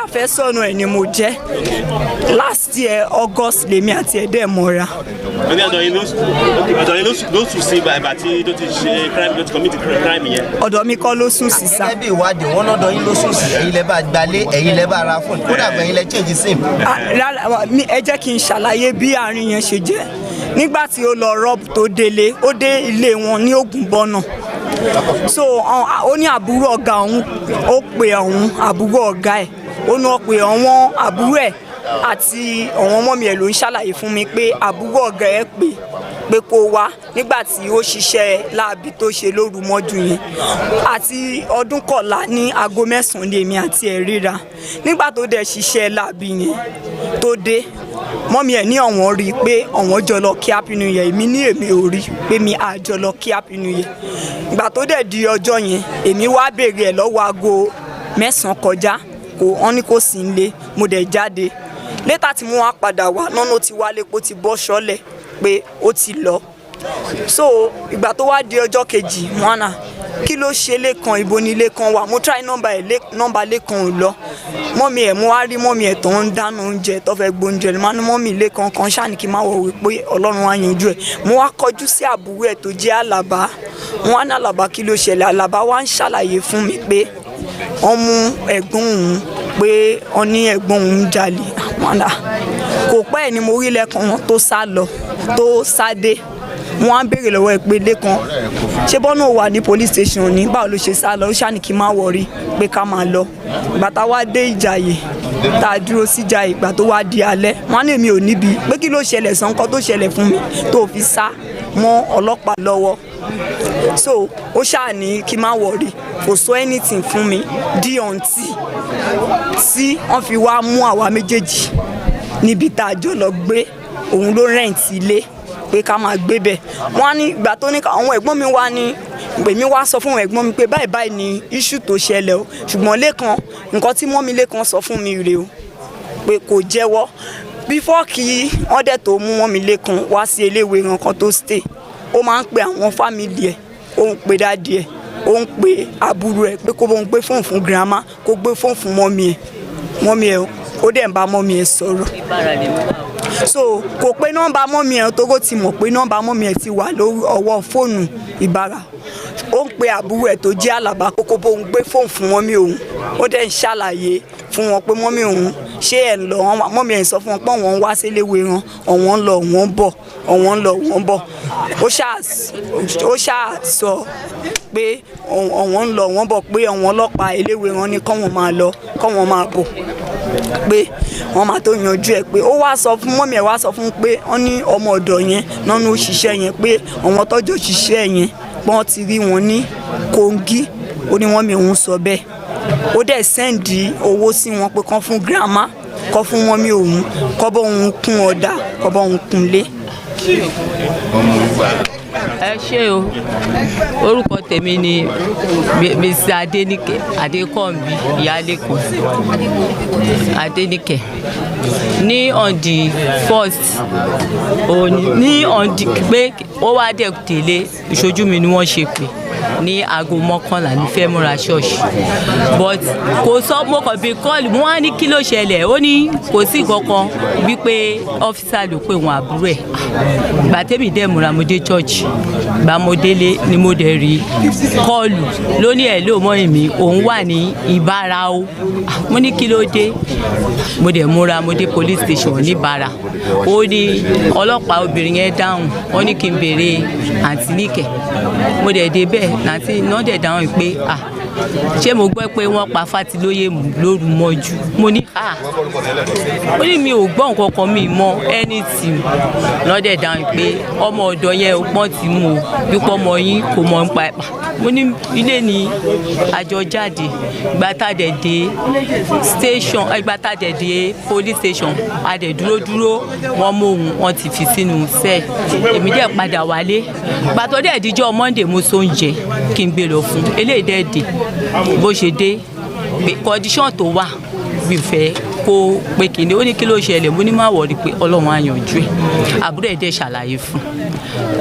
Àfẹ́sọ̀nà ẹ̀ ni mo jẹ́. Last year August lèmi àti ẹ̀ dẹ̀ mọ́ra. Ní ọ̀dọ̀ yín ló, ọ̀dọ̀ yín ló sùn sí ìgbà tí tó ti ṣe crime, tó ti commit crime yẹn? Ọ̀dọ̀ mi kọ́ ló sùn sí sá. Gẹ́gẹ́ bí ìwádìí wọn, lọ́dọ̀ yín ló sùn sí. Ẹ̀yin lẹ bá gbalé, ẹ̀yin lẹ bá ra fóònù, kódà ẹ̀yin lẹ change sim. Ah, rárá, ẹ jẹ́ kí n ṣàlàyé bí àárín yẹn ṣe jẹ́. Nígbà tí ó lọ rob tó délé, ó dé ilé wọn ní Ògúnbọ̀nà. So ó ní àbúrò ọ̀gá òun, ó pe òun, àbúrò ọ̀gá ẹ̀, ó ní ó pe àwọn àbúrò ẹ̀ àti àwọn ọmọ mi ẹ̀. Ló ń ṣàlàyé fún mi pé àbúrò ọ̀gá ẹ̀ pè pé kó wá nígbà tí ó ṣiṣẹ́ láabi tó ṣe lóru mọ́jú yẹn. Àti ọdún kọ̀ọ̀la ní aago 9 ní èmi àti ẹ̀ ríra. Nígbà tó dẹ̀ ṣiṣẹ́ láabi yẹn tó dé, mummy ẹ̀ ní ọ̀wọ́n rí i pé ọ̀wọ́n jọ lọ kí Happy New Year. Èmi ní èmi ò rí pé mi àjọ lọ kí Happy New Year. Ìgbà tó dẹ̀ di ọjọ́ yẹn, èmi wá béèrè ẹ̀ lọ́wọ́ aago 9 kọjá, kò, wọ́n ní kò sí nílé. Mo dẹ̀ jáde. Later tí mo wá padà wá nọ́nà, ó ti wálé, pé ó ti bọ́ ṣọ́lẹ̀, pé ó ti lọ. So ìgbà tó wá di ọjọ́ kejì, wọn à kí ló ṣe Lẹ́kan? Ibo ni Lẹ́kan wà? Mo try nọ́mbà ẹ̀, nọ́mbà Lẹ́kan ò lọ. Mummy ẹ̀, mo wá rí mummy ẹ̀ tó ń dáná oúnjẹ, tó fẹ́ gbóúnjẹ lọ. Máa ní mummy Lẹ́kan kan ṣáà ní kí n má wọ̀, wípé Ọlọ́run á yanjú ẹ̀. Mo wá kọjú sí àbúrò ẹ̀ tó jẹ́ Àlàbá. Wọn á ní, "Àlàbá, kí ló ṣẹlẹ̀?" Àlàbá wá ń ṣàlàyé fún mi pé wọ́n mú ẹ̀gbọ́n òun, pé wọ́n ní ẹ̀gbọ́n òun jalè. Wọn là kò pẹ́ ẹ̀ ni mo rí Lẹ́kan tó sá lọ, tó sá dé. Wọ́n á béèrè lọ́wọ́ ẹ̀ pé, "Lẹ́kan, ṣé bọ́nà wà ní police station ní? Báwo ló ṣe sá lọ?" Ó ṣáà ní kí n má worry, pé ká máa lọ. Ìgbà tá a wá dé Ìjàyè, tá a dúró sí Ìjàyè, ìgbà tó wá di alẹ́, wọ́n á ní èmi ò níbi pé kí ló ṣẹlẹ̀ sàn, nǹkan tó ṣẹlẹ̀ fún mi tó fi sá mọ́ ọlọ́pàá lọ́wọ́. So ó ṣáà ní kí n má worry, kò sọ anything fún mi di until tí wọ́n fi wá mú àwa méjèèjì níbi tá a jọ lọ gbé. Òun ló rent ilé pé ká máa gbé bẹ̀. Wọ́n á ní ìgbà tó ní àwọn ẹ̀gbọ́n mi wá ní, èmi wá sọ fún àwọn ẹ̀gbọ́n mi pé báyìí báyìí ni issue tó ṣẹlẹ̀ o, ṣùgbọ́n Lẹ́kan, nǹkan tí mummy Lẹ́kan sọ fún mi rèé o, pé kò jẹ́wọ́. Before kí wọ́n dẹ̀ tó mú mummy Lẹ́kan wá sí eléwé kan tó stay, ó máa ń pe àwọn family ẹ̀, ó ń pe daddy ẹ̀, ó ń pe àbúrò ẹ̀ pé kó bóun gbé fóònù fún grandma, kó gbé fóònù fún mummy ẹ̀. Mummy ẹ̀, ó dẹ̀ ń bá mummy ẹ̀ sọ̀rọ̀. So kò pé nọ́mbà mummy ẹ̀, tógó ti mọ̀ pé nọ́mbà mummy ẹ̀ ti wà lórí ọwọ́ fóònù Ìbàrà. Ó ń pe àbúrò ẹ̀ tó jẹ́ Àlàbá kókó bóun gbé fóònù fún mummy òun. Ó dẹ̀ ń ṣàlàyé fún wọn pé, "Mummy òun, ṣé ẹ̀ ń lọ?" Mummy ẹ̀ ń sọ fún wọn pé àwọn ń wá síléèwé wọn, ọ̀wọ́n ń lọ, ọ̀wọ́n ń bọ̀, ọ̀wọ́n ń lọ, ọ̀wọ́n ń bọ̀. Ó ṣáà sọ pé ọ̀wọ́n ń lọ, ọ̀wọ́n ń bọ̀, pé àwọn ọlọ́pàá eléwé wọn ní kọ́wọ́n máa lọ, kọ́wọ́n máa bọ̀, pé wọ́n máa tó yanjú ẹ̀. Pé ó wá sọ fún mummy ẹ̀, wá sọ fún pé wọ́n ní ọmọ ọ̀dọ̀ yẹn nánú òṣìṣẹ́ yẹn, pé àwọn tọ́jú òṣìṣẹ́ yẹn, pé wọ́n ti rí wọn ní Kogi. Ó ní mummy òun sọ bẹ́ẹ̀. Ó dẹ̀ send owó sí wọn pé kán fún grandma, kán fún mummy òun, kọ́ bọ́ òun kún ọ̀dà, kọ́ bọ́ òun kunlé. Ẹ ṣé o. Orúkọ tèmi ni Mrs Adenike Adekombi, ìyáálé-kan Adenike. Ní on the first òní, ní on the pé ó wá dẹ̀ délé, ìṣojú mi ni wọ́n ṣe pé ní aago 11 ní fẹ́ múra ṣọ́ọ̀ṣì, but kò sọ. Mo kàn bí call, mo wá ní kí ló ṣẹlẹ̀? Ó ní kò sí kankan, wípé officer ló pè wọ́n, àbúrò ẹ̀. Ìgbà tẹ́mi dẹ̀ múra, mo dé church. Ìgbà mo délé ni mo dẹ̀ rí call lóní ẹ̀ ló mọ́ èmi, òun wà ní Ìbára o. Mo ní kí ló dé? Mo dẹ̀ múra, mo dé police station níbàrà. Ó ní ọlọ́pàá obìnrin yẹn dáhùn, ó ní kí n béèrè àǹtí Níkẹ̀. Mo dẹ̀ dé bẹ́ẹ̀, àǹtí náà dẹ̀ dáhùn pé, "Ah, ṣé mo gbọ́ pé wọ́n pa Fátilóyè lóru mọ́jú?" Mo ní, "Ah," ó ní mi ò gbọ́ nǹkan kan, mi mọ anything. Lọ́dẹ̀ dáhùn pé ọmọ ọ̀dọ̀ yẹn ò pọ́n ti mú o, wípé ọmọ yín kò mọ̀ nípa ẹ̀. Mo ní ilé ni àjọ jáde. Ìgbà tá a dẹ̀ dé station, ìgbà tá a dẹ̀ dé police station, a dẹ̀ dúró dúró, wọ́n mú òun, wọ́n ti fi sínú cell. Èmi dẹ̀ padà wálé. Ìgbà tó dẹ̀ díjọ́ Monday, mo so oúnjẹ kí n gbé lọ fún eléyìí. Dẹ̀ dé, bó ṣe dé, condition tó wà, mi fẹ́ kó pé kìíní. Ó ní kí ló ṣẹlẹ̀? Mo ní má worry, pé Ọlọ́run á yanjú ẹ̀. Àbúrò ẹ̀ dẹ̀ ṣàlàyé fún un.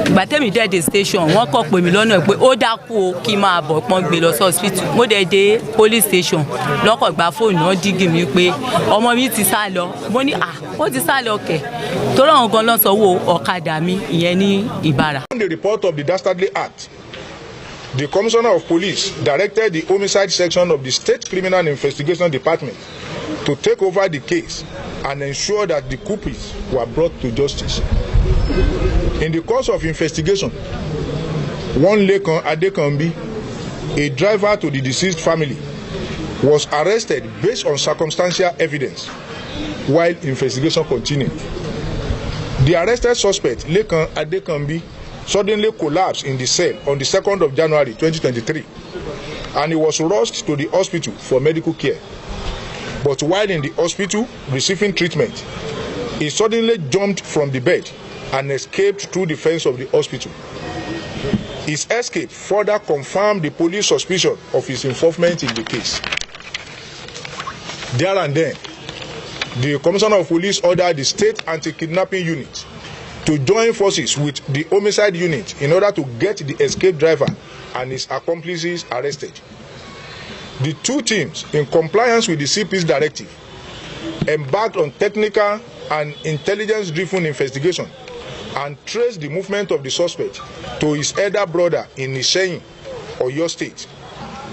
Ìgbà tẹ́mi dẹ̀ dé station, wọ́n kọ̀ pè mí lọ́nà pé ó dákú o, kí n máa bọ̀, pọ́n gbé lọ sí hospital. Mo dẹ̀ dé police station, lọ́kọ̀ gba fóònù náà, dígì mi pé ọmọ mi ti sá lọ. Mo ní à, ó ti sá lọ kẹ̀, torí àwọn gan ló sanwó ọ̀kadà mi, ìyẹn ní Ìbàrà. On the report of the dastardly act, the Commissioner of Police directed the homicide section of the State Criminal Investigation Department to take over the case and ensure that the culprits were brought to justice. In the course of investigation, one Lekan Adekanbi, a driver to the deceased family, was arrested based on circumstantial evidence while investigation continued. The arrested suspect, Lekan Adekanbi, suddenly collapsed in the cell on the 2nd of January 2023 and he was rushed to the hospital for medical care. But while in the hospital receiving treatment, he suddenly jumped from the bed and escaped through the fence of the hospital. His escape further confirmed the police suspicion of his involvement in the case. There and then, the Commissioner of Police ordered the State Anti-Kidnapping Unit to join forces with the homicide unit in order to get the escaped driver and his accomplices arrested. The two teams, in compliance with the CP's directive, embarked on technical and intelligence-driven investigation and traced the movement of the suspect to his elder brother in Iseyin, Oyo State,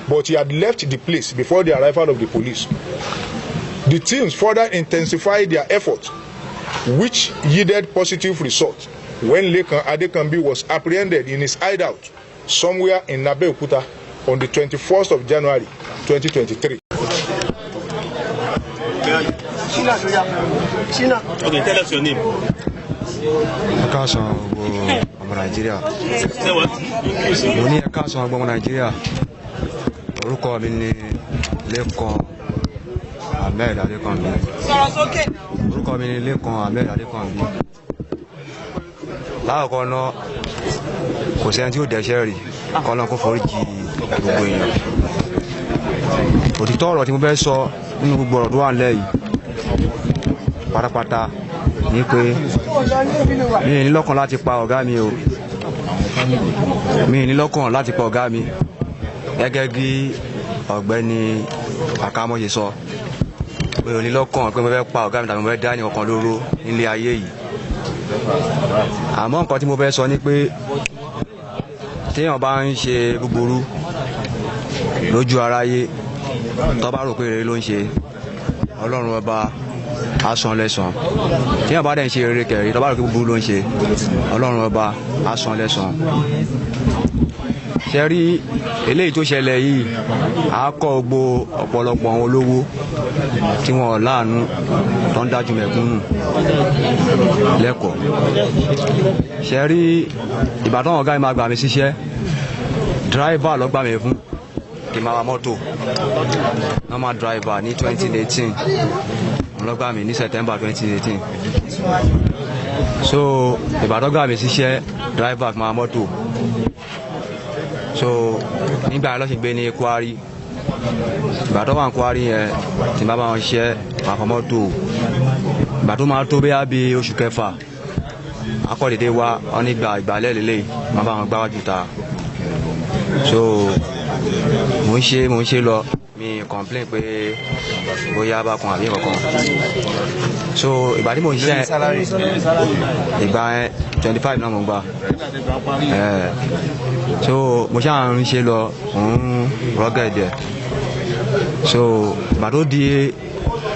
but he had left the place before the arrival of the police. The teams further intensified their efforts, which yielded positive results when Lekan Adekanbi was apprehended in his hideout somewhere in Abeokuta on the 21st of January 2023. Okay, tell us your name. Ẹ káàsán gbogbo ọmọ Nàìjíríà. Say what? Mo ní ẹ káàsán gbogbo ọmọ Nàìjíríà. Orúkọ mi ni Lẹ́kan Ahmed Adékànbí. Orúkọ mi ni Lẹ́kan Ahmed Adékànbí. Láàkọ́ náà, kò sẹ́ni tí ó dẹ́ṣẹ̀ rí, kọ́lọ́n kó forí jì gbogbo èèyàn. Òtítọ́ ọ̀rọ̀ tí mo fẹ́ sọ nínú gbogbo ọ̀rọ̀ tó wà nílẹ̀ yìí pátápátá ní pé mi ì ní lọ́kàn láti pa ọ̀gá mi o. Mi ì ní lọ́kàn láti pa ọ̀gá mi. Gẹ́gẹ́ bí Ọ̀gbẹ́ni Àkámọ́ ṣe sọ, mi ò ní lọ́kàn pé mo fẹ́ pa ọ̀gá mi tàbí mo fẹ́ dá ẹnì kankan lóró nílé ayé yìí. Àmọ́ nǹkan tí mo fẹ́ sọ ni pé téèyàn bá ń ṣe búburú lójú aráyé, tó bá rò pé rere ló ń ṣe, Ọlọ́run Ọba á san lẹ́san. Téèyàn bá dẹ̀ ń ṣe rere kẹ̀rí, tó bá rò pé búburú ló ń ṣe, Ọlọ́run Ọba á san lẹ́san. Ṣe rí eléyìí tó ṣẹlẹ̀ yìí, á kọ́ gbogbo ọ̀pọ̀lọpọ̀ àwọn olówó tí wọ́n láàánú tó ń dájú mẹ̀kúnnù lẹ́kọ̀ọ́. Ṣe rí ìbátan ọ̀gá mi máa gbà mí síṣẹ́, driver ló gbà mí fún kí n máa wa mọ́tò, normal driver, ní 2018 ló gbà mí, ní September 2018. So ìbátan gbà mí síṣẹ́ driver kí n máa wa mọ́tò, so nígbà yẹn lọ́sìn gbé ní Kwari. Ìgbà tó wà ní Kwari yẹn, tí n bá bá wọn ṣiṣẹ́, máa fọ mọ́tò. Ìgbà tó máa tó bóyá bí oṣù kẹfà, akọ́dédé wá wọn nígbà ìgbàlẹ̀ lélẹ̀, máa bá wọn gbáwájú ta. So mò ń ṣe lọ, mi complain pé bóyá bákan àbí kankan. So ìgbà tí mò ń ṣiṣẹ́ ìgbà yẹn, 25 náà mò ń gbà. So mo ṣáà ń ṣe lọ, mò ń rọ́gẹ̀dẹ̀. So ìgbà tó di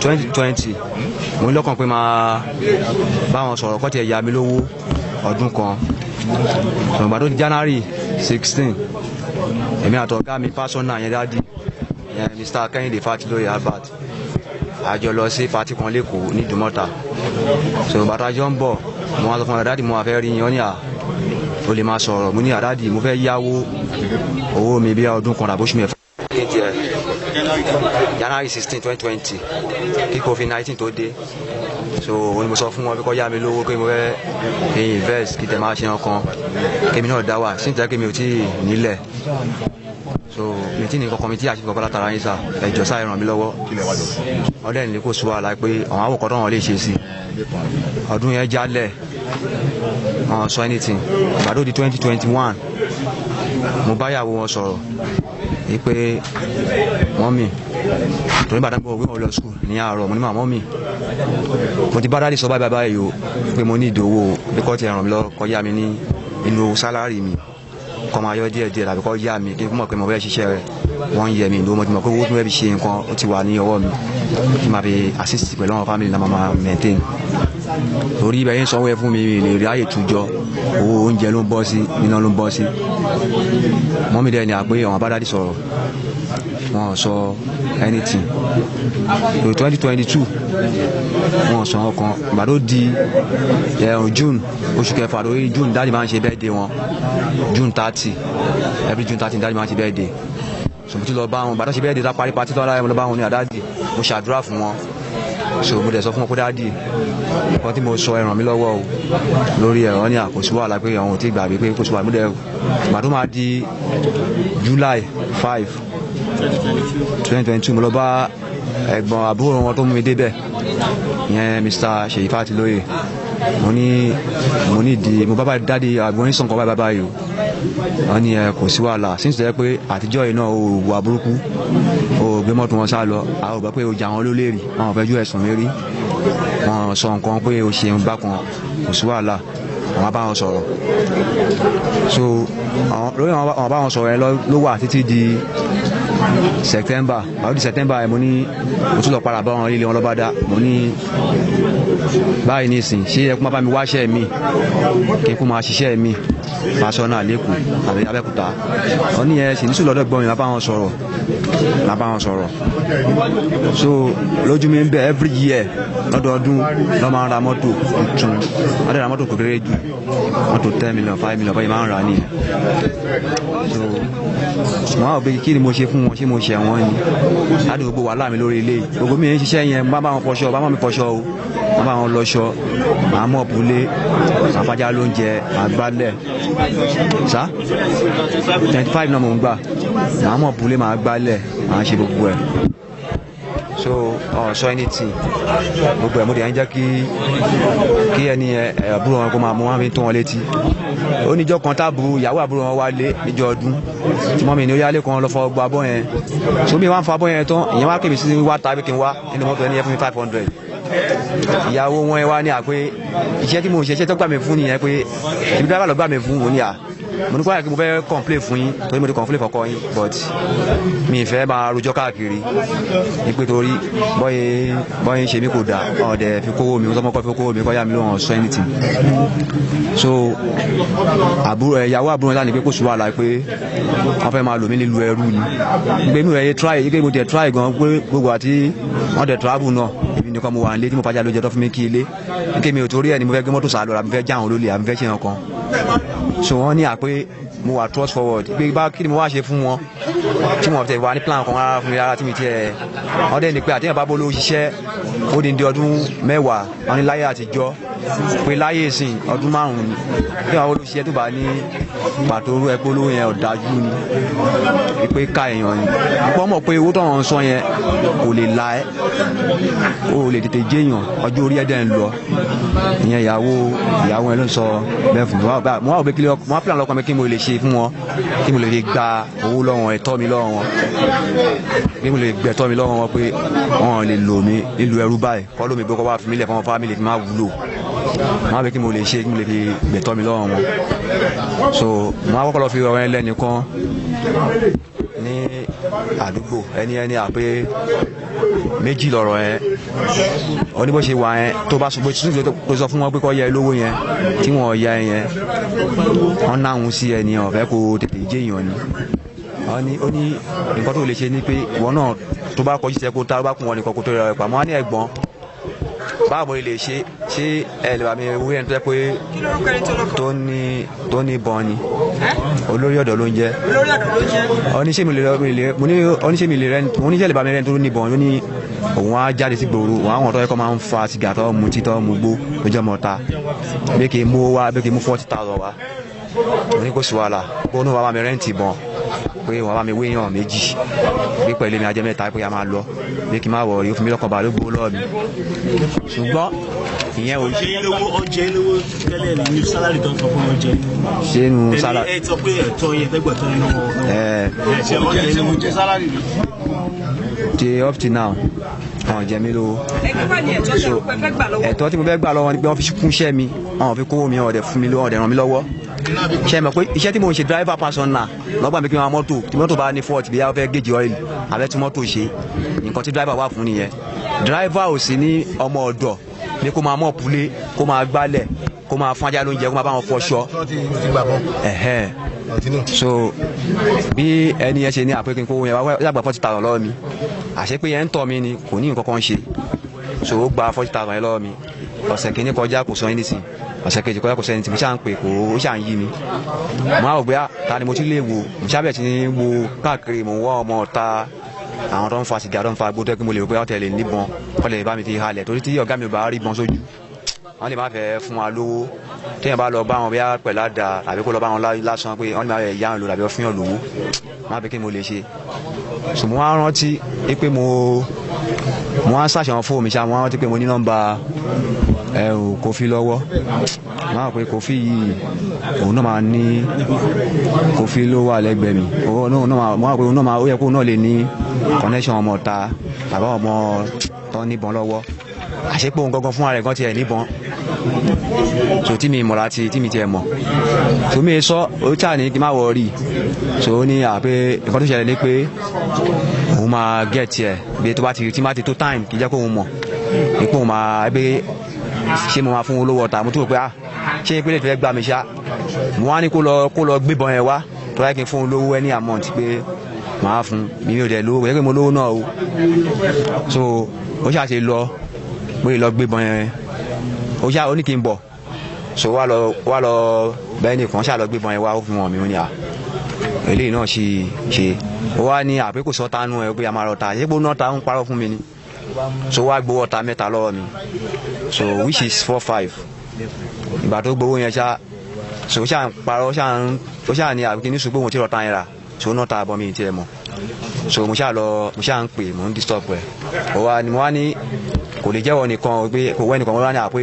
2020, mo ní lọ́kàn pé máa bá wọn sọ̀rọ̀ kọ́ tiẹ̀ yá mi lówó ọdún kan. So ìgbà tó di January 16, èmi àtọ̀gá mi personal yẹn, daddy yẹn, Mr. Kẹ́hìndé Fátilóye Albert, a jọ lọ sí party kan lẹ́kọ̀ọ́ ní Ìdúmọ̀tà. So ìgbà tá a jọ ń bọ̀, mo wá sọ fún ọ, "Daddy, mo wá fẹ́ rí yín." Ó ní à, o lè máa sọ̀rọ̀. Mo ní à, daddy, mo fẹ́ yáwó owó mi bí ọdún kan tàbí oṣù 6. January 16, 2020, kí COVID-19 tó dé. So òun ni mo sọ fún wọn bí kò yá mi lówó pé mo fẹ́ kí n invest, kí tẹ̀ máa ṣe ọkàn kémi náà dá wà sí ìtẹ́ kémi ò tí ì nílẹ̀. So mi tí ní kankan mi tí àṣìfẹ́ kọ́kọ́ látara yín sà, ẹ jọ̀ọ́ sà, ẹ ràn mí lọ́wọ́. Ọdẹ ní kò sọ wàhálà pé àwọn àwòkọ́ tó wọn lè ṣe sí ọdún yẹn jálẹ̀, wọn sọ anything. Ìgbà tó di 2021, mo bá ìyàwó wọn sọ̀rọ̀ ní pé mummy, torí bàtà gbọ́ wíwọ́n lọ school ní àárọ̀, mo ní mà mummy, mo ti bá daddy sọ báyìí báyìí o, pé mo ní ìdòwò bí kò tiẹ̀ ràn mí lọ kọjá mi ní inú salary mi, kọ́ máa yọ díẹ̀ díẹ̀ tàbí kọ́ yá mi, kí n mọ̀ pé mo fẹ́ ṣiṣẹ́ rẹ̀. Wọ́n yẹ mi ìdòwò, mo ti mọ̀ pé owó tí mo fẹ́ fi ṣe nǹkan ó ti wà ní ọwọ́ mi, kí n máa fi assist pẹ̀lú àwọn family náà, máa maintain, torí ibẹ̀ yẹn sanwó ẹ fún mi, mi lè rí àyè tújọ. Owó oúnjẹ ló ń bọ́ sí, iná ló ń bọ́ sí. Mummy dẹ̀ ni àpé àwọn bá daddy sọ̀rọ̀, wọn ò sọ anything. So 2022, wọn ò sọ ọkàn. Ìgbà tó di ẹ̀rùn June, oṣù kẹfà, lórí June, daddy máa ń ṣe birthday wọn June 30. Every June 30, daddy máa ń ṣe birthday. So mo ti lọ bá wọn. Ìgbà tó ṣe birthday tá parí party tó aláyọ̀, mo lọ bá wọn ní àdáàdì, mo ṣàdúrà fún wọn. So mo dẹ̀ sọ fún wọn pé daddy, nǹkan tí mo sọ, ẹ ràn mí lọ́wọ́ o lórí ẹ̀rọ ní àkóso wàhálà pé àwọn ò tí gbàgbé pé kò sí wàhálà. Mo dẹ̀ ìgbà tó máa di July 5, 2022, mo lọ bá ẹ̀gbọ́n àbúrò wọn tó mú mi débẹ̀ ìyẹn, Mr. Ṣèyí Fátilóyè. Mo ní di mo bá bá daddy àgbọn oníṣàn kan báyìí báyìí o. Wọ́n ní ẹ kò sí wàhálà, sínsìn tó yẹ pé àtijọ́ yìí náà o wà burúkú, o gbé mọ́tò wọn sá lọ, àwọn ò gbọ́ pé o jà wọn lólè rí, wọn ò fẹ́ ju ẹ̀sùn mi rí, wọn sọ nǹkan pé o ṣeun bákan, kò sí wàhálà, àwọn bá wọn sọ̀rọ̀. So lórí àwọn bá wọn sọ̀rọ̀ yẹn ló wà títí di September. Àwọn di September yẹn, mo ní mo tún lọ padà bá wọn líle wọn lọ́ba dá. Mo ní báyìí nísìn, ṣé ẹ kó má bá mi wáṣẹ́ mi, kí n kó máa ṣiṣẹ́ mi pásọ́nà lẹ́kọ̀ọ́ àbí Abẹ́òkúta? Wọ́n ní ẹ sì ní sùn lọ́dọ̀ gbọ́n mi, má bá wọn sọ̀rọ̀, má bá wọn sọ̀rọ̀. So lójú mi ń bẹ, every year, lọ́dọọdún lọ́ máa ń ra mọ́tò tuntun. Wọ́n dẹ̀ ra mọ́tò kékeré jù, mọ́tò 10 million, 5 million, báyìí máa ń rà nìyẹn. So wọ́n á wò pé kí ni mo ṣe fún wọn? Ṣé mo ṣẹ̀ wọ́n ni? Láti gbogbo wàhálà mi lórí ilé yìí, gbogbo mi ń ṣiṣẹ́ yẹn, bá bá wọn fọṣọ, bá wọn mi fọṣọ o, bá bá wọn lọṣọ, màá mọ̀ búlé, màá fàjà lóúnjẹ, màá gbálẹ̀ sá. 25 náà mò ń gbà. Màá mọ̀ búlé, màá gbálẹ̀, màá ṣe gbogbo ẹ̀. So ọ̀ sọ anything. Gbogbo ẹ̀ mo dẹ̀ ń jẹ́ kí ẹni ẹ àbúrò wọn kó máa mú wọn fi tó wọn létí. Ó níjọ́ kan táàbù ìyàwó àbúrò wọn wá lé níjọ́ ọdún tí mummy ní ó yálé kan lọ fọ gbọ́ abọ́ yẹn. So mi wá ń fọ abọ́ yẹn tán, ìyẹn wá kébì sí wá tàbí kí n wá nínú mọ́tò, ẹni yẹn fún mi 500. Ìyàwó wọn wá ní àpé iṣẹ́ tí mo ṣe, iṣẹ́ tó gbà mí fún nìyẹn, pé ibi dábàá lọ gbà mí fún òun ní à. Mo ní kó yà kí mo fẹ́ complain fún yín, torí mo ti complain fọkọ yín, but mi ì fẹ́ máa rojọ́ káàkiri ní pé torí bọ́yé bọ́yé ń ṣe mí kò dáa. Ọ̀dẹ̀ fi kówó mi, sọmọkọ fi kówó mi kọ́ yá mi ló hàn sọ anything. So àbúrò ẹ̀, ìyàwó àbúrò náà ní pé kò sí wàhálà, pé wọ́n fẹ́ máa lò mí nílùú ẹrú ni, pé mi ò yẹ try, pé mo tẹ̀ try gan, pé gbogbo àti wọ́n tẹ̀ travel náà, èmi nìkan mo wà nílé tí mo fàjà lóúnjẹ tó fún mi kí ilé kí mi ò torí ẹ̀ ni mo fẹ́ gbé mọ́tò sálọ àbí fẹ́ já àwọn olólè àbí fẹ́ ṣe nǹkan. So wọ́n ní àpé mo wà trust forward, pé bá kí ni mo wá ṣe fún wọn tí wọ́n tẹ̀ wá ní plan kan rárá fún mi rárá tí mi tiẹ̀. Wọ́n dẹ̀ ní pé àtẹ̀yìn bá bó ló ṣiṣẹ́ ó di ọdún 10, wọ́n ní láyé àtijọ́, pé láyé ìsìn ọdún 5 ni bí àwọn olóṣìṣẹ́ tó bá ní pàtó orú ẹ pé olówó yẹn ọ̀dájú ni, pé ká èèyàn ni. Wọ́n mọ̀ pé owó tó ń sọ yẹn kò lè la ẹ́, o lè tètè jẹ́yàn, ọjọ́ orí ẹ̀ dẹ̀ ń lọ. Ìyẹn ìyàwó yẹn ló ń sọ bẹ́ẹ̀ fún mi. Mo wá wò pé kí mo wá plan lọ́kàn mi, kí mo lè ṣe fún wọn, kí mo lè fi gba owó lọ́wọ́, ẹ̀tọ́ mi lọ́wọ́ wọn, kí mo lè gbẹ̀tọ́ mi lọ́wọ́ wọn, pé wọn lè lò mí nílùú ẹrú báyìí, kọ́ lómi pé kọ́ wá fi mí lẹ̀ fún family fi máa wúlò. Mo wá pé kí mo lè ṣe, kí mo lè fi gbẹ̀tọ́ mi lọ́wọ́ wọn. So mo wá kọ́kọ́ lọ fi ọ̀rọ̀ yẹn lẹ́nìkan ní àdúgbò. Ẹni àpé méjì lọ̀rọ̀ yẹn, ó ní bó ṣe wà yẹn, tó bá sọ pé tó sọ fún wọn pé kó yẹ lówó yẹn tí wọ́n yẹ yẹn, wọ́n náhùn sí ẹni ọ̀fẹ́ kó tètè jẹ́ èèyàn ni. Ó ní nǹkan tó lè ṣe ni pé ìwọ náà tó bá kọjú sí ẹ kó tá bá kún wọn nìkan kó tó rẹ pàmò. Wọn ní ẹ̀gbọ́n, báwo lè ṣe ṣé ẹ lè bá mi wí ẹni tó yẹ pé tó ní ìbọn ni, olórí ọ̀dọ́ ló ń jẹ́. Oníṣẹ́ mi lè mo ní oníṣẹ́ mi lè rẹ, mo ní ṣe lè bá mi rẹ tó ní ìbọn. Ó ní òun á jáde sí gbòòrò, òun àwọn ọ̀tọ́ yẹ kó máa ń fa sìgá tó mu tí tó mu gbó lójó mọ́ta, bí kì í mú wá, bí kì í mú 40,000 wá. Mo ní kò sí wàhálà, kó ní wàá bá mi rent ìbọn. Pé wọ́n bá mi wéyàn méjì pé pẹ̀lú mi ajẹ́ mẹ́ta pé a máa lọ pé kí n má wọ̀ rí, ó fi mí lọ́kàn balẹ̀, ó gbowó lọ́wọ́ mi. Ṣùgbọ́n ìyẹn ò Oúnjẹ lówó, oúnjẹ lówó tẹ́lẹ̀ ní salary tó ń sọ fún oúnjẹ. Ṣé nu salary? Ẹ sọ pé ẹ̀tọ́ yẹn fẹ́ gbẹ̀tọ́ yẹn lọ́wọ́. Ẹ Ṣé oúnjẹ lówó Till up till now, wọn jẹ mí lówó. So ẹ̀tọ́ tí mo fẹ́ gbà lọ́wọ́ ni pé wọ́n fi kún iṣẹ́ mi, wọn fi kówó mi, wọn dẹ̀ fún mi lówó, wọn dẹ̀ ràn mí lọ́wọ́. Ṣe mọ̀ pé iṣẹ́ tí mo ń ṣe, driver person náà lọ́gbà mi, kí n máa mọ́tò, tí mọ́tò bá ní fault, bí yàrá fẹ́ gauge oil àbẹ́ tí mọ́tò ṣe, nǹkan tí driver wà fún nìyẹn. Driver ò sí ní ọmọ ọ̀dọ̀ ní kó máa mọ̀ pulé, kó máa gbálẹ̀, kó máa fún ajá lóúnjẹ, kó máa bá wọn fọṣọ. Ẹ̀hẹ́n. So bí ẹni yẹn ṣe ní àpé kí n kó yẹn wá, yàgbà 40,000 lọ́wọ́ mi, àṣé pé yẹn ń tọ̀ mí ni, kò ní nǹkan kan ṣe. So ó gba 40,000 yẹn lọ́wọ́ mi. Ọ̀sẹ̀ kìíní kọjá, kò sọ anything. Ọ̀sẹ̀ kejì kọjá, kò sọ anything. Mo ṣáà ń pè, kò, ó ṣáà ń yí mi. Mo á rò pé ta ni mo tún lè wò? Mo ṣáà bẹ̀rẹ̀ sí ní wo káàkiri, mo ń wá ọmọ ọ̀ta, àwọn tó ń fa sìgá, tó ń fa gbó, tó yẹ kí mo lè rò pé wọ́n tẹ̀lé níbọn, wọ́n lè bá mi fi halẹ̀, torí tí ọ̀gá mi ò bá rí ìbọn sójú, wọ́n lè má fẹ́ fún wa lówó. Téèyàn bá lọ bá wọn bíyà pẹ̀lú àdá àbí kó lọ bá wọn lásán, pé wọ́n lè má fẹ́ yá wọn lò àbí wọ́n fún yàn lówó, má fi kí mo lè ṣe. So mo wá rántí pé mo wá ṣàṣàwọn fóònù mi ṣá, mo wá rántí pé mo ní nọ́mbà ẹ ò Kofi lọ́wọ́. Mo wá rò pé Kofi yìí, òun náà máa ní, Kofi ló wà lẹ́gbẹ̀ẹ́ mi, òun náà máa, mo wá rò pé òun náà máa, ó yẹ kó náà lè ní connection ọmọ ọ̀ta bàbá ọmọ tó níbọn lọ́wọ́. Àṣé pé òun gangan fúnra rẹ̀ gan tiẹ̀ níbọn. So tí mi mọ̀ láti tí mi tiẹ̀ mọ̀, so mi sọ ó ṣáà ní kí n má worry. So ó ní àpé nǹkan tó ṣẹlẹ̀ ní pé òun máa get ẹ̀, bí tó bá ti tí má ti tó time, kì í jẹ́ kó òun mọ̀ ipò òun máa pé ṣé mo máa fún un lówó ọ̀tá. Mo tún rò pé ah, ṣé ìpínlẹ̀ tó fẹ́ gbà mí ṣá? Mo wá ní kó lọ gbébọn yẹn wá, tó bá yẹ kí n fún un lówó any amount pé màá fún mi. Mi ò dẹ̀ lówó, kò yẹ kí mo lówó náà o. So ó ṣáà ṣe lọ pé lọ gbébọn yẹn, ó ṣáà ó ní kí n bọ̀. So wá lọ bẹ́ẹ̀ nìkan ṣáà lọ gbébọn yẹn wá, ó fi hàn mí. Ó ní à eléyìí náà ṣe ṣe, ó wá ní àpé kò sọ́ta nù ẹ, pé a máa rọ ta, ṣé pé ó náà ta ń parọ́ fún mi ni. So wá gbowó ọta mẹ́ta lọ́wọ́ mi, so which is four five. Ìgbà tó gbowó yẹn ṣá, so ó ṣáà ń parọ́, ó ṣáà ní àbíkí ní sùgbọ́n òun ti rọta yẹn rà. So ó náà ta àbọ̀ mi tiẹ̀ mọ̀. So mo ṣáà lọ, mo ṣáà ń pè, mo ń disturb ẹ̀. Ó wá ní, mo wá ní kò lè jẹ́wọ́ nìkan, pé kò wẹ́ nìkan. Mo wá ní àpé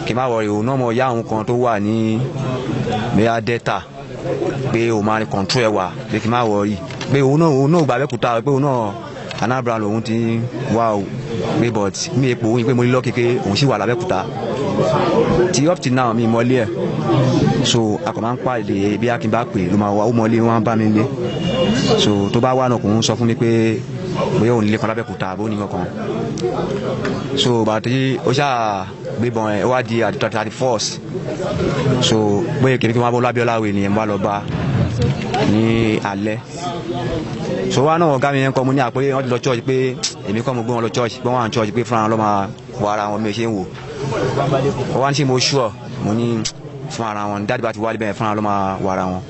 kí n má worry, òun náà mọ̀ ya òun kan tó wà ní bẹ́ẹ̀ Delta, pé òun máa control ẹ̀ wà, pé kí n má worry, pé òun náà gba Abẹ́òkúta, pé òun náà Anambra lòun ti wá o, pé but mi èpò òun pé mo ní lọ́ kékeré, òun sì wà lábẹ́òkúta tí up till now mi mọ́lé ẹ̀. So a kò máa ń pàdé, bí akin bá pè ló máa wá, ó mọ́lé wọn bá mi lé. So tó bá wà náà, kò ń sọ fún mi pé bóyá òun nílé kan lábẹ́òkúta àbó ní kankan. So bàtí ó ṣáà gbébọn ẹ̀, ó wá di àti 31st. So bóyá kìnìún kí wọ́n bọ́ lábíọ́lá wẹ̀ nìyẹn, mo wá lọ bá ní alẹ́. So wá náà, ọ̀gá mi yẹn kọ́, mo ní àpé wọ́n ti lọ church, pé èmi kọ́ mo gbé wọn lọ church, pé wọ́n wà ní church, pé fúnra wọn lọ́ máa wọ ara wọn. Mi ò ṣe ń wò ó wá ní ṣe mo sure? Mo ní fún ara wọn, daddy bá ti wálé bẹ́ẹ̀, fúnra wọn lọ́ máa wọ ara wọn.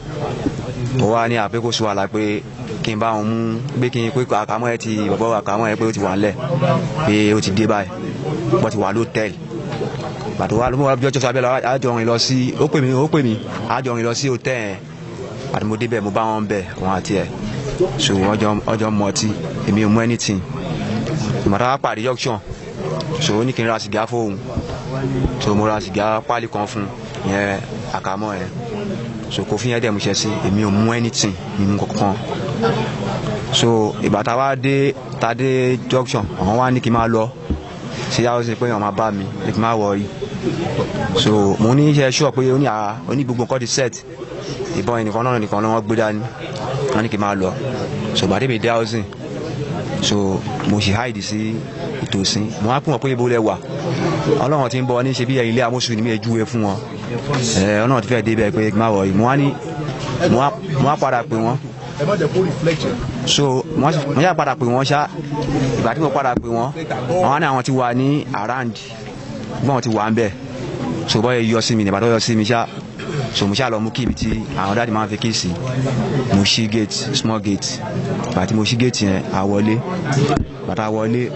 Ó wá ní àpé kò sí wàhálà, pé kí n bá wọn mú, pé kí n pé àkàmọ́ ẹ ti bọ̀bọ̀, àkàmọ́ ẹ pé ó ti wà ńlẹ̀, pé ó ti dé báyìí, bọ́ ti wà lótẹ́ẹ̀lì. Pàtó wa ló mú wa bí ọjọ́ sọ abẹ́lẹ̀, àjọ rìn lọ sí, ó pè mí, àjọ rìn lọ sí hòtẹ́ẹ̀ yẹn. Àti mo débẹ̀, mo bá wọn bẹ̀, wọn àti ẹ̀. So ọjọ́ mọtí, èmi ò mú anything. Ìmọ̀ta wá pàdé junction. So ó ní kí n ra sìgá fóun. So mo ra sìgá pálí kan fún yẹn, àkàmọ́ yẹn. So kò fi yẹn dẹ̀ mú ṣe sí, èmi ò mú anything, mi mú kankan. So ìgbà tá a wá dé, tá a dé junction, àwọn wá ní kí n máa lọ sí house, pé wọ́n máa bá mi, ní kí n máa worry. So mo ní iṣẹ́ sure pé ó ní àá, ó ní gbogbo nǹkan ti set, ìbọn yẹn nìkan náà nìkan ni wọ́n gbé dání, wọ́n ní kí n máa lọ. So gbàdé mi dé housing, so mo sì hide sí ìtòsí. Mo wá pè wọ́n pé ibo lẹ wà? Ọlọ́run ti ń bọ̀ ní ṣe bí ilé amósùn ní mi júwe fún wọn. Ẹ Ọlọ́run ti fẹ́ débẹ̀ pé kí n má worry. Mo wá ní mo wá padà pè wọ́n. So mo yà padà pè wọ́n ṣá. Ìgbà tí mo padà pè wọ́n, àwọn ní àwọn ti wà ní around, gbọ́n ti wà ń bẹ̀. So bọ́ yọ sí mi nígbà tó yọ sí mi ṣá, so mo ṣá lọ mú key ibi tí àwọn daddy máa ń fi key sí. Mo ṣí gate, small gate. Ìgbà tí mo ṣí gate yẹn, àwọlé bàtà wọlé.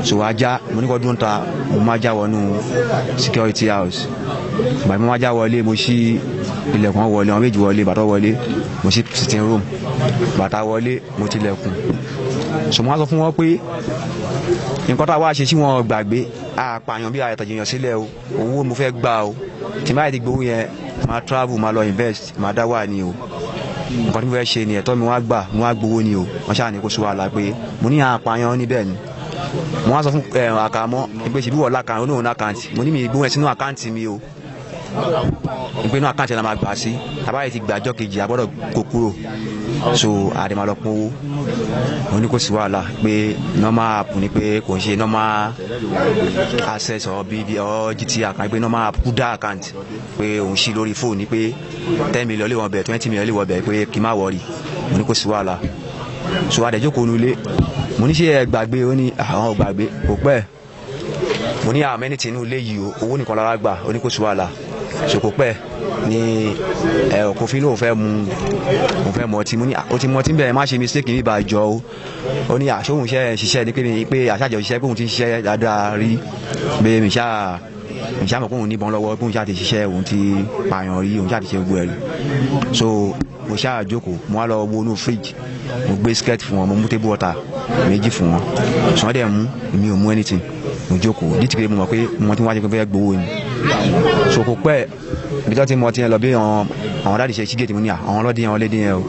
So ajá, mo ní kó dún ta, mo máa já wọnú security house. Ìgbà tí mo máa já wọlé, mo ṣí Ilẹ̀kùn wọn wọlé, àwọn méjì wọlé. Bàtà wọlé, mo sì sitting room. Bàtà wọlé, mo tilẹ̀kùn. So mo wá sọ fún wọn pé nǹkan tá a wá ṣe tí wọn gbàgbé àpààyàn bí àyàtọ̀jìyàn sílẹ̀ o, owó mo fẹ́ gbà o. Tí n bá yẹ ti gbowó yẹn, máa travel, máa lọ invest, máa dá wà ní o. Nǹkan tí mo fẹ́ ṣe ni ẹ̀tọ́ mi wá gbà, mo wá gbowó ni o. Wọ́n ṣáà ní kó sọ wàhálà pé mo ní àpààyàn níbẹ̀ ni. Mo wá sọ fún Àkàmọ́ pé ṣèbí wọ́n lákàntì, olóhùn lákàntì. Mo ní mi gbowó yẹn sínú àkáǹtì mi o, ìpè inú àkáǹtì la máa gbà sí. Tàbá yìí ti gbàjọ́ kejì, a gbọ́dọ̀ kó kúrò. So àdèmà lọ pín owó. Mo ní kò sí wàhálà, pé normal app ni, pé kò ń ṣe normal Access or BB or GT account, pé normal app, Kuda account, pé òun ṣí lórí fóònù ni, pé 10 million lè wọ́n bẹ̀, 20 million lè wọ́n bẹ̀, pé kí n má worry. Mo ní kò sí wàhálà. So àdẹ̀jókòó nulẹ̀. Mo ní ṣé ẹ gbàgbé? Ó ní àwọn ò gbàgbé. Kò pẹ́, mo ní àmọ́ ẹni tí inú ilé yìí o, owó nìkan lára gbà. Ó ní kò sí wàhálà. So kò pẹ́ ní ẹ Kofi lóun fẹ́ mu, òun fẹ́ mu ọtí. Mo ní ó ti mu ọtí bẹ́ẹ̀, má ṣe mistake ní ìbàjọ́ o. Ó ní àṣóhun iṣẹ́ ṣiṣẹ́ ni pé mi pé àṣàjọ ṣiṣẹ́, pé òun ti ń ṣiṣẹ́ dáadáa rí, pé mi ṣáà mọ̀ pé òun níbọn lọ́wọ́, pé òun ṣáà ti ṣiṣẹ́, òun ti pààyàn rí, òun ṣáà ti ṣe gbogbo ẹ̀ rí. So mo ṣáà jókòó, mo wá lọ wo inú fridge, mo gbé skirt fún wọn, mo mú table water méjì fún wọn. So wọ́n dẹ̀ mú, èmi ò mú anything. Mo jókòó ní ti pé mo mọ̀ pé mo ti wá ṣe pé fẹ́ gbowó ni. So kò pẹ́, ibi tó ti mọ ti yẹn lọ bí àwọn daddy ṣe ṣí gate. Mo ní àwọn ọlọ́dẹ yẹn ọlẹ́dẹ yẹn o.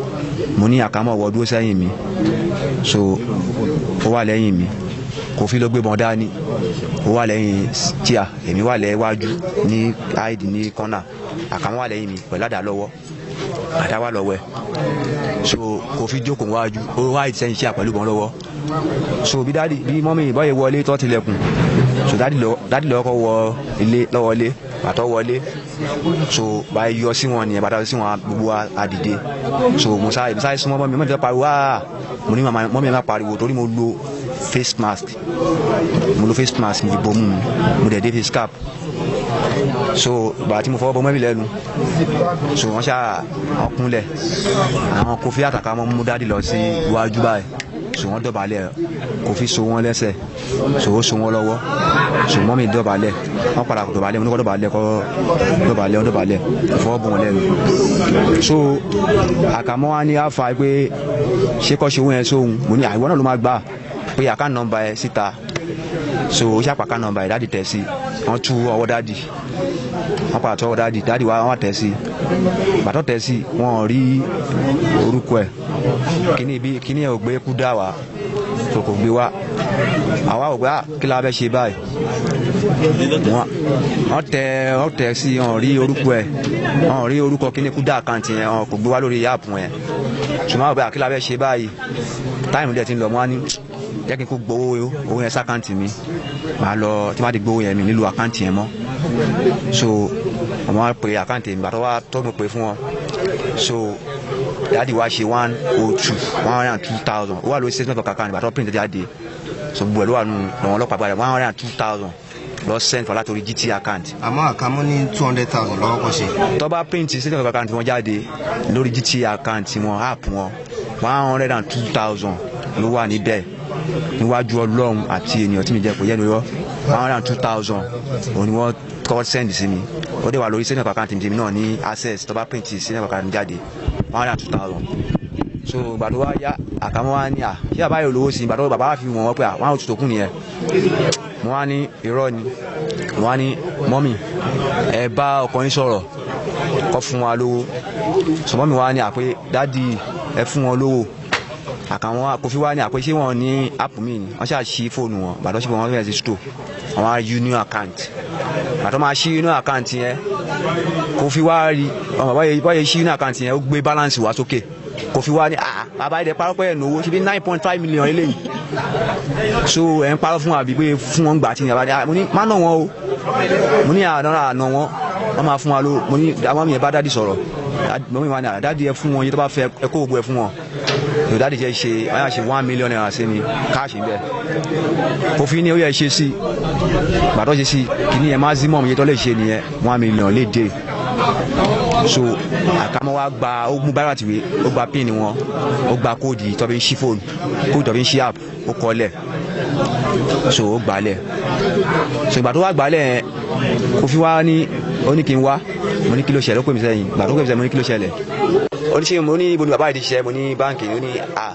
Mo ní Àkámọ́ wọ dúró sẹ́yìn mi. So ó wà lẹ́yìn mi. Kofi ló gbé bọn dání, ó wà lẹ́yìn chair, èmi wà lẹ́wájú ní hide ní corner. Àkámọ́ wà lẹ́yìn mi pẹ̀lú àdá lọ́wọ́, àdá wà lọ́wọ́ ẹ̀. So Kofi jókòó wájú, ó wá sẹ́yìn chair pẹ̀lú bọn lọ́wọ́. So bí daddy, bí mummy bọ́yẹ wọlé tó tilẹ̀kùn. So daddy lọ́kọ́ wọ ilé lọ́wọ́ ilé bàtọ́ wọlé. So báyìí yọ sí wọn nìyẹn, bàtà sí wọn, gbogbo wa àdìde. So musa súnmọ́ mummy, mummy fẹ́ pariwo. Áà, mo ní mummy, ẹ má pariwo, torí mo lo face mask, mo lo face mask, mo fi bomú mi, mo dẹ̀ dé face cap. So bàtà tí mo fọwọ́ bọ mummy lẹ́nu, so wọ́n ṣáà wọ́n kúnlẹ̀. Àwọn Kofi àtàkà mọ́ mú daddy lọ sí iwájú báyìí. So wọ́n dọ̀bálẹ̀, Kofi so wọ́n lẹ́sẹ̀, so ó so wọ́n lọ́wọ́. So mummy dọ̀bálẹ̀, wọ́n padà dọ̀bálẹ̀. Mo ní kó dọ̀bálẹ̀, kó dọ̀bálẹ̀, wọ́n dọ̀bálẹ̀, fọwọ́ bọ̀ wọ́n lẹ́nu. So Àkàmọ́ wa ní àfa pé ṣé kọ́ ṣe owó yẹn sóhun. Mo ní àìwọ́ náà ló máa gbà, pé account number ẹ síta. So ó ṣàpà account number ẹ, daddy tẹ̀ sí. Wọ́n tú ọwọ́ daddy, wọ́n padà tú ọwọ́ daddy. Daddy wa wọ́n tẹ̀ sí. Bàtọ́ tẹ̀ sí, wọ́n rí orúkọ ẹ̀. Kíní bí kíní ẹ̀ ò gbé Kuda wá, so kò gbé wá. Àwa ò gbé à, kí la fẹ́ ṣe báyìí? Wọ́n tẹ̀ sí, wọ́n rí orúkọ ẹ̀, wọ́n rí orúkọ kíní Kuda account yẹn, wọ́n kò gbé wá lórí app yẹn. Ṣùgbọ́n àwọn ò gbé à, kí la fẹ́ ṣe báyìí? Time dẹ̀ ti ń lọ. Mọ́ á ní jẹ́ kí n kó gbowó owó yẹn s'account mi, màá lọ. Tí wọ́n ti gbowó yẹn, mi nílò account yẹn mọ́. So wọ́n wá pe account mi. Gbàtọ́ wá tó mo pè fún wọn, so daddy wa ṣe 102, 102,000. Ó wà lórí statement of account. Gbàtọ́ print jáde, so gbogbo ẹ̀ ló wà nù àwọn ọlọ́pàá gbàdá. 102,000 lọ send for látòrí GT account. Àmọ́ Àkàmọ́ ní 200,000 lọ́wọ́ kan ṣe. Tó bá print statement of account wọn jáde lórí GT account wọn, app wọn, 102,000 ló wà níbẹ̀. Níwájú Ọlọ́run àti ènìyàn tí mi jẹ, kò yẹ ní yọ. 102,000 òun ni wọ́n kọ́ send sí mi. Ó dẹ̀ wà lórí statement of account mi náà ní Access. Tó bá print statement of account mi jáde, 102,000. So ìgbà tó wá yá, Àkàmọ́ wa ní à ṣé bàbá yóò lówó sí i. Ìgbà tó bàbá wa fi wọ̀n wọ́n pé à wọ́n á tó kù nìyẹn. Mo wá ní irọ́ ni. Mo wá ní mummy, ẹ bá ọkọ yín sọ̀rọ̀ kọ́ fún wa lówó. So mummy wa ní àpé daddy, ẹ fún wọn lówó. Àkàwọn Kofi wa ní àpé ṣé wọn ní app mi ni. Wọ́n ṣáà ṣí fóònù wọn. Gbàdọ́ sí wọn bẹ̀rẹ̀ sí store, àwọn á union account. Gbàdọ́ máa ṣí union account yẹn, Kofi wa rí ọmọ báyìí ṣí union account yẹn, ó gbé balance wá sókè. Kofi wa ní ah, bàbá yìí dẹ̀ parọ́ pé ẹ̀ náwó ṣe bí 9.5 million eléyìí. So ẹ̀ ń parọ́ fún wa bí pé fún wọn gbà tí yàrá ní. Mo ní má nà wọn o. Mo ní àná àná wọn, wọ́n máa fún wa ló. Mo ní àwọn mi yẹn bá daddy sọ̀rọ̀. Mummy wa ní à daddy, ẹ fún wọn yìí, tó bá fẹ́ ẹ kó gbogbo ẹ fún wọn. Yóò daddy jẹ́ ṣe wọ́n yà ṣe ₦1 million sí mi cash bẹ́ẹ̀. Kofi ní ó yẹ ṣe sí. Gbàtọ́ ṣe sí kìíní yẹn, maximum iye tó lè ṣe nìyẹn, 1 million lè dé. So Àkàmọ́ wa gba, ó mú báírà tìwé, ó gba pin wọn, ó gba code tó fi ń ṣí fóònù, code tó fi ń ṣí app, ó kọ́ lẹ̀. So ó gbà lẹ̀. So ìgbà tó wá gbà lẹ̀ yẹn, Kofi wá ní ó ní kí n wá Mo ní kí ló ṣẹlẹ̀? Ó pè mí sẹ́yìn. Gbà tó pè mí sẹ́yìn, mo ní kí ló ṣẹlẹ̀? Ó ní ṣe mo ní ibo ni bàbá yìí ti ṣiṣẹ́? Mo ní báǹkì. Ó ní à,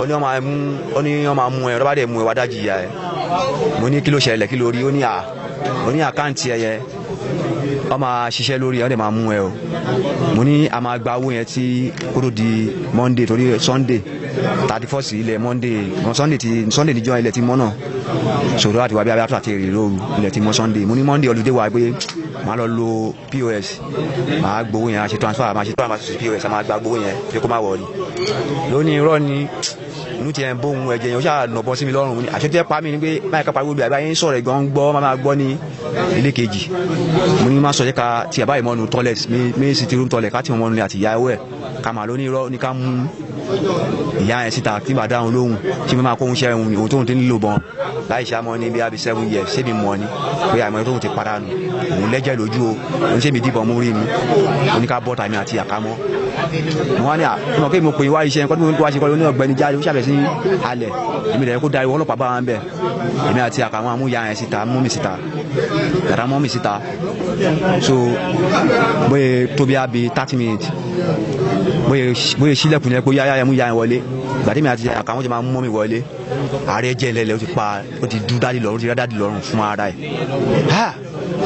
ó ní wọ́n máa mú, ó ní wọ́n máa mú ẹ, rọ́bà dẹ̀ mú ẹ wá dájú ìyá ẹ. Mo ní kí ló ṣẹlẹ̀, kí ló rí? Ó ní à, ó ní àkáǹtì ẹ yẹn wọ́n máa ṣiṣẹ́ lórí ẹ, wọ́n dẹ̀ máa mú ẹ o. Mo ní a máa gba owó yẹn tí kó tó di Monday, torí Sunday 31st ilẹ̀ Monday, Sunday ti Sunday níjọ́ ilẹ̀ ti mọ́ náà, sòrò àti wàbí abẹ́rẹ́ àti èrè lóru ilẹ̀ ti mọ́ Sunday. Mo ní Monday holiday wà pé màá lọ lo POS, màá gbowó yẹn, a ṣe transfer, màá ṣe transfer sí POS, a máa gba gbowó yẹn pé kó má wọrí. Lónìí irọ́ ni inú tiẹ̀ ń bóun ẹ̀jẹ̀ yẹn, ó ṣáà nà bọ́ sí mi lọ́rùn. Ní àṣẹ tí ẹ pa mí ni pé báyìí ká pariwo bí àbá yẹn ń sọ̀rọ̀ ẹ̀gbọ́n ń gbọ́, máa gbọ́ ní ilé kejì. Mo ní má sọ jẹ́ ká ti àbá ìmọ̀nù toilet mi sì ti room toilet ká ti mọ̀ mọ́nu àti ìyá ẹwẹ́ ká mà lóní irọ́ ní ká mú ìyá yẹn síta tí màá dáhùn lóhùn tí mo máa kóhun ṣẹ́ òun tóun ti ń lò bọ́n láì ṣe àmọ́ ní bí i 7 years ṣé mi mọ̀ ni pé àìmọ̀ tóun ti padà nù òun lẹ́jẹ̀ lójú o, òun ṣé mi dìbọn mú rí mi oníká bọ́ta mi àti àkámọ́. Mo wá ní àmọ́ kí mo pè wá iṣẹ́ nǹkan tí mo ń wá ṣe kọ́ ló ní ọ̀gbẹ́ni jáde ó ṣàbẹ̀ sí alẹ̀ èmi rẹ̀ kó darí ọlọ́pàá bá wa ń bẹ̀. Èmi àti àkàwọn amúyá yẹn síta, mú mi síta, yàrá mọ́ mi síta. So bóyá tóbi àbí 30 minutes bóyá sílẹ̀kùn yẹn pé yáyá yẹn mú yá yẹn wọlé. Gbàdé mi àti àkàwọn jẹ máa mú mi wọlé, ààrẹ jẹ́ lẹ́lẹ̀, ó ti pa, ó ti dú dádì lọ́rùn, ó ti rá dádì lọ́rùn fún ara ẹ̀. Ha!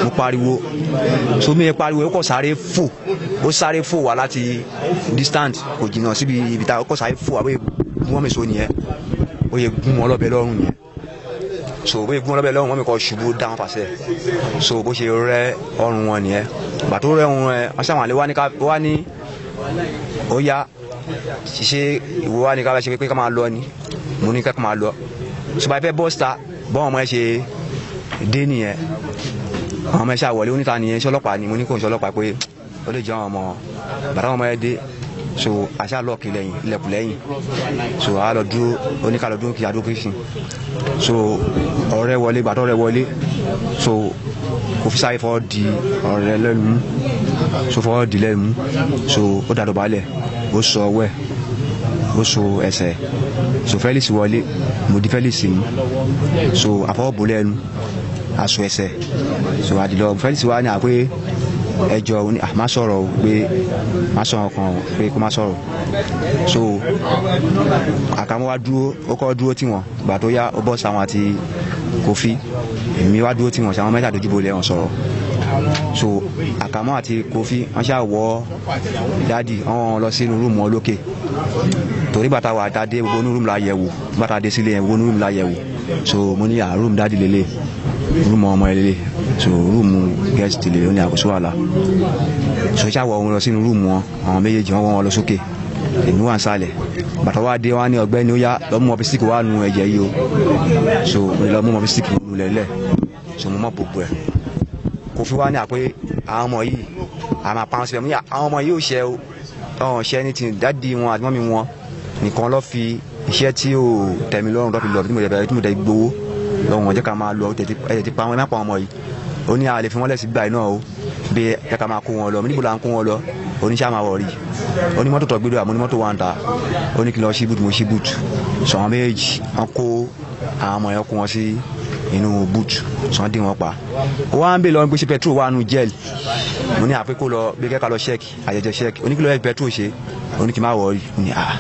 Mo pariwo, so mi pariwo, ó kọ̀ sáré fò, ó sáré fò wá láti distant, kò jìnnà síbi ibi tá, ó kọ̀ sáré fò wá bóyá gún wọn mi so nìyẹn, ó yẹ gún wọn lọ́bẹ lọ́rùn nìyẹn. So bóyá gún wọn lọ́bẹ lọ́rùn, wọn mi kọ̀ ṣubú dáhùn pàṣẹ. So bó ṣe rẹ́ ọrùn wọn nìyẹn. Gbà tó rẹ́ ọrùn ẹ, wọ́n ṣàwọn àlè wá ní ká wá ní ó yá ṣiṣẹ́ ìwọ wá ní ká bá ṣe pé ká máa lọ ni. Mo ní ká máa lọ. So bá fẹ́ bọ́ síta, bọ́n ọmọ ẹ ṣe dé nìyẹn. Àwọn ọmọ ẹ ṣàwọlé oníta nìyẹn, ṣe ọlọ́pàá ni? Mo ní kò ń ṣe ọlọ́pàá pé ó lè jẹ́ àwọn ọmọ bàtà àwọn ọmọ ẹ dé. So àṣà lọ́ọ̀kì lẹ́yìn ilẹ̀kùn lẹ́yìn. So a lọ dúró, oníkà lọ dúró kí a dúró kí sìn. So ọ̀rẹ́ wọlé, gbàtọ́ ọ̀rẹ́ wọlé, so kò fi sáré fọwọ́ di ọ̀rẹ́ lẹ́nu, so fọwọ́ di lẹ́nu, so ó dàdọ̀ balẹ̀, ó sọ ọwọ́ ẹ̀, ó so ẹsẹ̀. So Felix wọlé, mo di Felix mú, so àfọwọ́bò lẹ́nu, aṣọ ẹsẹ̀. So àdìlọ Felix wá ní àpé ẹjọ́ ní má sọ̀rọ̀ pé má sọ̀rọ̀ kan pé kó má sọ̀rọ̀. So àkàmọ́ wá dúró, ó kọ́ dúró tí wọ́n, gbà tó yá ó bọ́ sáwọn àti Kofi, èmi wá dúró tí wọ́n, sáwọn mẹ́ta dojúbo lẹ̀ wọ́n sọ̀rọ̀. So àkàmọ́ àti Kofi wọ́n ṣáà wọ́ dádì wọ́n lọ sínú rúùmù wọn lókè, torí bàtà wà tá a dé gbogbo inú rúùmù la yẹ̀ wò, bàtà dé sílé yẹn gbogbo inú rúùmù la yẹ̀ wò. So mo ní à rúùmù dádì lélẹ̀, rúùmù ọmọ ẹ lélẹ̀, so rúùmù guest lélẹ̀, ó ní àkóso àlà. So ṣáà wọ́ wọn lọ sínú rúùmù wọn, àwọn méjèèjì wọ́n wọ́ wọn lọ sókè, èmi wà ń sálẹ̀. Bàtà wá dé wá ní ọ̀gbẹ́ni ó yá lọ mú ọfíìsì wá nu ẹ̀jẹ̀ yìí o. So mo lọ mú ọfíìsì nu lẹ́lẹ̀, so mo mọ̀ gbogbo ẹ̀. Kofi wá ní àpé àwọn ọmọ yìí a máa pa wọn síbẹ̀. Mo ní àwọn ọmọ yìí ò ṣe o, ọ̀hún ṣe ní ti dádì wọn àti mọ́mí wọn nìkan lọ́ fi iṣẹ́ tí ò tẹ̀mí lọ́rùn lọ́ fi lọ tí mo dẹ̀ tí mo dẹ̀ gbowó lọ́wọ́ wọn jẹ́ ká máa lọ ẹ̀jẹ̀ ti pa wọn, ẹ má pa wọn ọmọ yìí. Ó ní a lè fi wọ́n lẹ̀ sí gbà náà o, bí ẹ ká máa kó wọn lọ. Níbo la ń kó wọn lọ? Oníṣẹ́ àmà wọ̀ rí. Ó ní mọ́tò tó gbé dọ̀, àmọ́ ní mọ́tò wà ń ta. Ó ní kí n lọ sí bùtù, mo sí bùtù. Sọ àwọn méjèèjì wọn kó àwọn ọmọ yẹn kó wọn sí inú bùtù, sọ wọn dín wọn pa. Ó wá ń bè lọ pé ṣe petrol wà nù jẹ́ẹ̀lì. Mo ní àpé kó lọ bí kẹ́ka lọ ṣẹ́ẹ̀kì, àjẹjẹ ṣẹ́ẹ̀kì. Ó ní kí ló yẹ petrol ṣe? Ó ní kí n má wọ̀ rí. Mo ní à.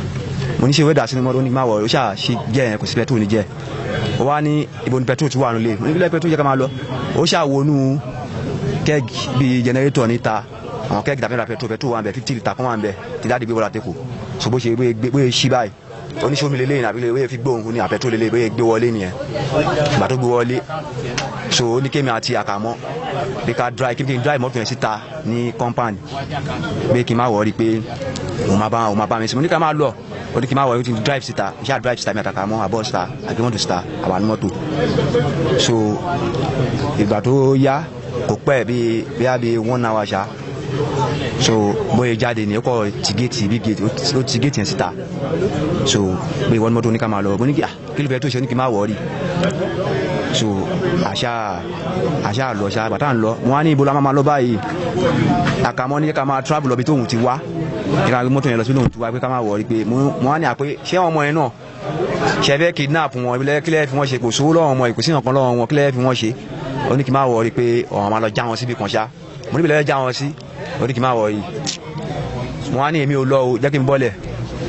Mo ní ṣe wẹ́dà sínú mọ́tò, ó ní kí n má wọ̀ rí. Ó ṣáà ṣe jẹ́ yẹn kò sí petrol ní jẹ́. Ó wá ní ibo ni petrol ti wà nulẹ̀. Mo ní kí ló yẹ petrol jẹ́ ká máa lọ. Ó ṣáà wọnú kẹ́ẹ̀gì bíi jẹnẹrétọ̀ níta, àwọn kẹ́ẹ̀gì tàbí ra petrol wà ń bẹ̀, 50 litre kan wà ń bẹ̀ tí dáàdi gbé bọ́lá tẹ́kọ̀. So bó ṣe bóyá ṣí báyìí, oníṣòmi lélẹ́yìn àbí bóyá fi gbóhùn ní àpẹtrol lélẹ́yìn bóyá gbé wọlé nìyẹn. Ìgbà tó gbé wọlé, so ó ní kémi àti àkàmọ́ bí ká dry, kí n dry mọ́tò yẹn síta ní compound, pé kí n má wọrí pé òun máa bá mi sí. Mo ní ká máa lọ, ó ní kí n má wọrí, ó ti drive síta, iṣẹ́ drive síta mi àtàkàmọ́ àbọ̀ síta, àgbé mọ́tò síta, àwa ní mọ́tò. So ìgbà tó yá kò pẹ́ bí bí 1 hour ṣá. So bóyá jáde ní ó kọ́ ti géètì bí géètì, ó ti géètì yẹn síta. So pé ìwọ ní mọ́tò ní ká máa lọ. Mo ní kí ló fẹ́ tó ṣe? Ó ní kí n má wọrí. So àṣà lọ ṣá, bàtà ń lọ. Mo wá ní ibo la máa lọ báyìí. Àkàmọ́ ní ká máa travel lọ bí tóun ti wá. Kí ká mọ́tò yẹn lọ sí tóun ti wá pé ká máa wọrí pé mo wá ní àpé ṣé ọmọ yẹn náà ṣe fẹ́ kidnap wọn, kílẹ̀ fi wọ́n ṣe, kò sówó lọ́wọ́ wọn, kò sí nǹkan lọ́wọ́ wọn, kílẹ̀ fi wọ́n ṣe. Ó ní kí n má wọrí pé ọ̀hún máa lọ já wọn síbi kan ṣá. Mo níbi lẹ́yìn já wọn sí. Ó ní kí n má wọ̀ yìí. Mo wá ní èmi ò lọ o, jẹ́ kí n bọ́lẹ̀.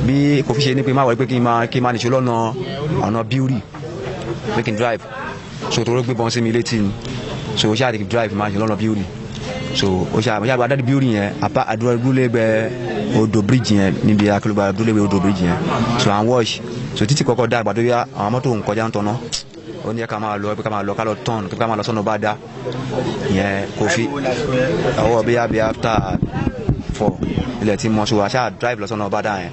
Bí kò fi ṣe ní pé má wọ̀ pé kí n máa nìṣó lọ́nà ọ̀nà bíúrì pé kí n drive. So tó ló gbé bọ́n sí mi létí ni. So ó ṣáà ti drive máa ṣe lọ́nà bíúrì. So ó ṣáà mo ṣáà gba dáàdi bíúrì yẹn apá àdúrà dúlé gbẹ odò bíríjì yẹn níbi akérèbà dúlé gbẹ odò bíríjì yẹn. So à ń wash. So títí kọ́kọ́ dá àgbàdo yá àwọn mọ́tò ń kọjá ń tọ́ná. Ó ní ká máa lọ pé ká máa lọ ká lọ tán pé ká máa lọ sọ́nà bá dá yẹn kò fi ọwọ́ bí abẹ́ after 4 ilẹ̀ tí mo so wá ṣáà drive lọ sọ́nà ọba dá yẹn.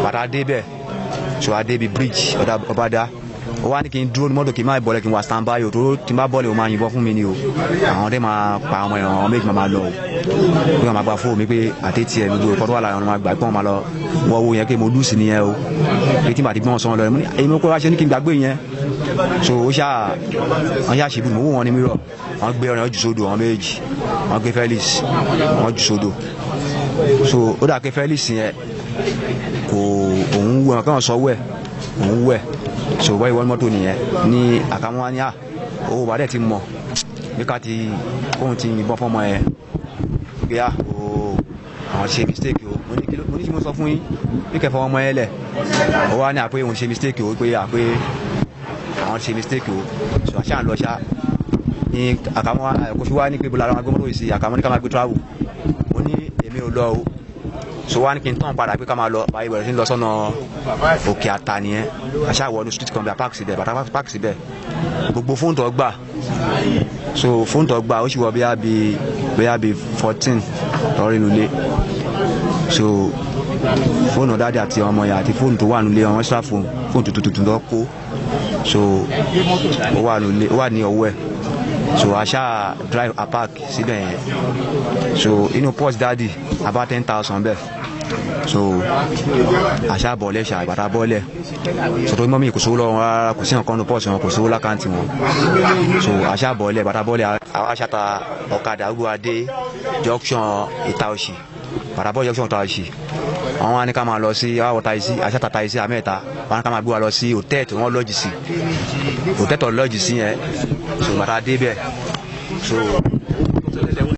Bàtà dé bẹ́ẹ̀ so adé bi bridge ọba dá. Ó wá ní kí n dúró ní mọ́tò kí n má bọ́lẹ̀ kí n wá stand by o, tó tí n bá bọ́lẹ̀ o máa yìnbọn fún mi ni o. Àwọn dẹ́ máa pa ọmọ ẹ̀rọ àwọn méjì máa lọ o. Pé wọ́n máa gba fóònù mi pé àti tiẹ̀ mi gbogbo ìkọ́ tó wà lára wọn máa gbà pé wọ́n máa lọ wọ́ owó yẹn pé mo lùsì nìyẹn o. Pé tí màá ti gbọ́n sọ́n lọ, èmi kó wá ṣe ní kí n gbàgbé yẹn. So ó ṣáà wọ́n ṣáà ṣèbí mò ń wò wọ́n ní mírọ̀. Wọ́n gbé ọ̀rẹ́ wọn jù sódò àwọn méjì. Wọ́n gbé Felix wọ́n jù sódò. So ó dà pé Felix yẹn kò òun wẹ̀ wọn kàn sọ wẹ̀ òun wẹ̀. So wọ́n ìwọ́n mọ́tò nìyẹn ní àkàmọ́ wa ní à owó bàdẹ̀ ti mọ̀ bí ká ti kóhun ti yìnbọn fọ́mọ yẹn pé à o àwọn ṣe mistake o. Mo ní kí mo ní kí mo sọ fún yín bí kẹfọ ọmọ yẹn lẹ̀. Ó wá ní àpé òun ṣe mistake o, pé àpé àwọn ṣe mistake o. So àṣà ń lọ ṣá ní àkàmọ́ wa kò fi wá ní pé bọ́lá àwọn agbọ́mọ́tò yìí sí àkàmọ́ ní ká máa gbé travel. Mo ní èmi ò lọ o. So wá ní kí n tán padà pé ká máa lọ báyìí bẹ̀rẹ̀ sí lọ sọ́nà òkè àta nìyẹn. Àṣà wọnú street kan bí a park síbẹ̀, bàtà park síbẹ̀. Gbogbo fóònù tó gbà. So fóònù tó gbà ó sì wọ bóyá bí 14 lọ́rọ́ inú ilé. So fóònù dáadé àti ọmọ yẹn àti fóònù tó wà nílé àwọn extra phone, fóònù tuntun tó kó. So ó wà nílé, ó wà ní ọwọ́ ẹ̀. So àṣà drive a park síbẹ̀ yẹn. So inú pọ́s dáàdì about 10,000 bẹ́ẹ̀. So àṣà bọ̀lẹ̀ ṣà ìbàtà bọ́lẹ̀. So tó mọ́ mi kò sówó lọ́wọ́ rárá, kò sí nǹkan nínú pọ́s wọn, kò sówó lákàntì wọn. So àṣà bọ̀lẹ̀ ìbàtà bọ́lẹ̀ àṣà ta ọ̀kadà Olúwadé junction Ìta Òṣì. Bàtà bọ́ junction Ìta Òṣì. Àwọn wa ní ká máa lọ sí àwọn taxi, àṣà ta taxi àmẹ́ta. Wọ́n ní ká máa gbé wa lọ sí hòtẹ́ẹ̀lì tí wọ́n lọ́ọ̀jì sí. Hòtẹ́ẹ̀lì tó lọ́ọ̀jì sí yẹn. So bàtà dé bẹ́ẹ̀. So.